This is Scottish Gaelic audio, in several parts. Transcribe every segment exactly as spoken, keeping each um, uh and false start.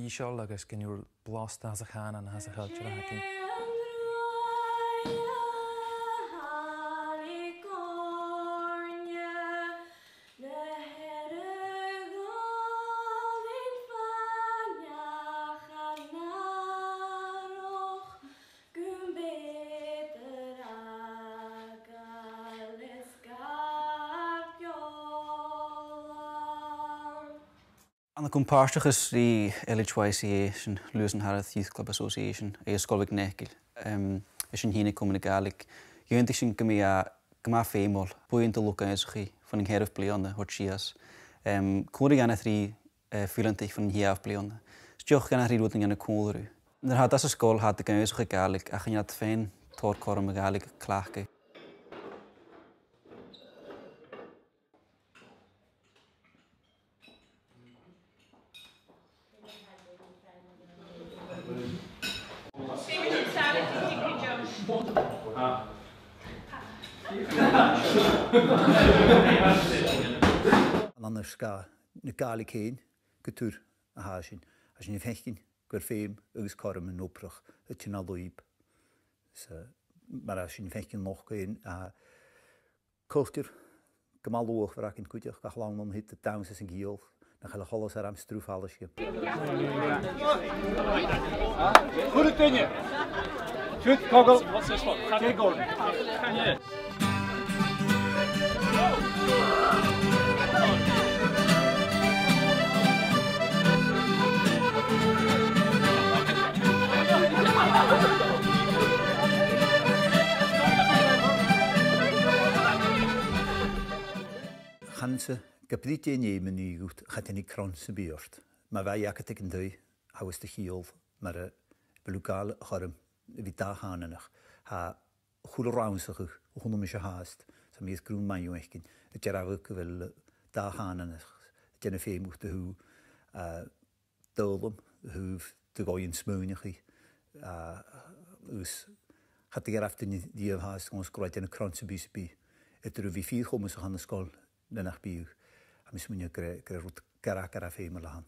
Ìosal agus gun robh blasta às a' chànan, às a' chultar a th' againn. Ann an com-pàirteachas ri L H Y C A, sin Lewis and Harris Youth Club Association, agus Sgoil MhicNeacail, em, is sinn fhìn a' coimhead na Gàidhlig, dh'aontaich sinn gum bi e gu math feumail buidheann de luchd-ionnsachaidh bhon an ceathramh bliadhna a thoirt sìos. Em, còmhla ri dhà no trì, eh, fileantaich bhon an t-siathamh bliadhna. 'S dòcha dhà no trì rudan a dhèanamh còmhla riutha. Nuair a tha iad às an sgoil, tha iad ag ionnsachadh Gàidhlig, ach chan eil iad fhèin a' toirt cothrom a' Ghàidhlig a chleachdadh. An ann air sgàth na Gàidhlig fhèin gu tur a tha sinn. Tha sinn a' faicinn gur feum agus cothrom an obrach a' tighinn à lùib. 'S, eh, mar a tha sinn a' faicinn a-nochd fhèin, a, cultar gu math luachmhor againn cuideachd, gach latha ann an siud a' dannsa 's a' ciall, nach eil a h-uile sìon ri sruth fhàlaiseach. Cuiridh duine. Siud, Cogall. What's this one? Jay Gordon. Chan eil fhios ge b' e dè an fheum a nì thu dhut, cha dèan e cron sam bith ort. Ma bha e agad aig an taigh, tha thu a' ciall mar a bheil thu a' gabhail a' chothrom a bhith dà-chànanach. Tha a h-uile rannsachadh a chunnaic mise fhathast, 's a tha mi a' smaoineachadh fhaicinn, a' dearbhadh gu bheil dà-chànanachd a' dèanamh feum dhut a thaobh, eh, d' fhoghlam, a thaobh do dhòigh smaoineachaidh, eh, agus cha do dh'fhaodadh duine a dhèanamh fhathast gus an robh e a' dèanamh cron sam bith sam bith. Eadar a bhith fìor chomasach ann an sgoil no nach biodh, tha mi a' smaoineachadh gur e, gur e rud gu math, gu math feumail a th' ann.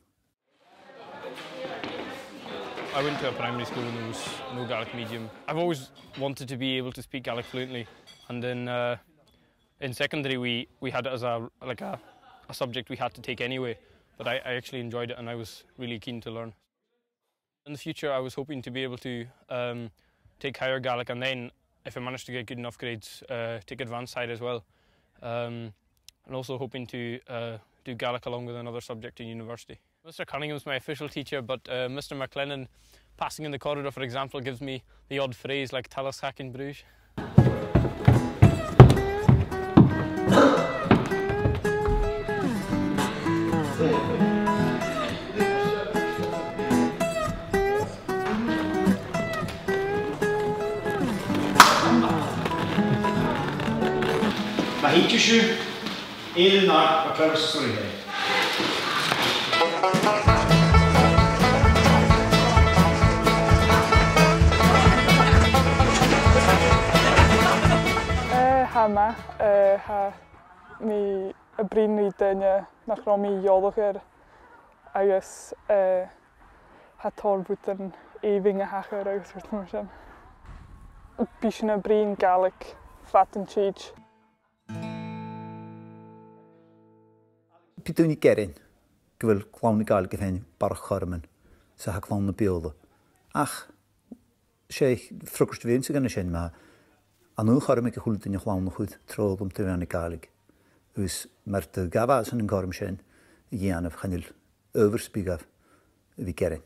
I went to a primary school and there was no Gaelic medium. I've always wanted to be able to speak Gaelic fluently, and in, uh, in secondary we, we had it as a, like, a, a subject we had to take anyway, but I, I actually enjoyed it and I was really keen to learn. In the future, I was hoping to be able to, um, take higher Gaelic, and then, if I managed to get good enough grades, uh, take advanced higher as well. Um, and also hoping to, uh, do Gaelic along with another subject in university. Mister Cunningham's my official teacher, but, uh, Mister MacLennan, passing in the corridor, for example, gives me the odd phrase like "Tallaschach in Bruges." Ma thèid sibh, Ailean Mac Cléirich, sorry. Eh, tha math, eh, tha mi a' bruidhinn ri daoine nach robh mi eòlach air agus, eh, tha tòrr rudan èibhinn a thachair agus rudan mar sin. Bidh sinn a' bruidhinn Gàidhlig fad an t-sìde. Bidh daoine a' gearan gu bheil clann na Gàidhlig a' faighinn barrachd chothroman 's a tha clann na Beurla. Ach 's e freagairt a bhios againn an sin, ma tha an aon chothrom aig a h-uile duine a' chlann a chur tro fhoghlam tro mheadhan na Gàidhlig. Agus mura gabh iadsan an cothrom sin a dhèanamh, chan eil adhbhar sam bith dhaibh a bhith a' gearan.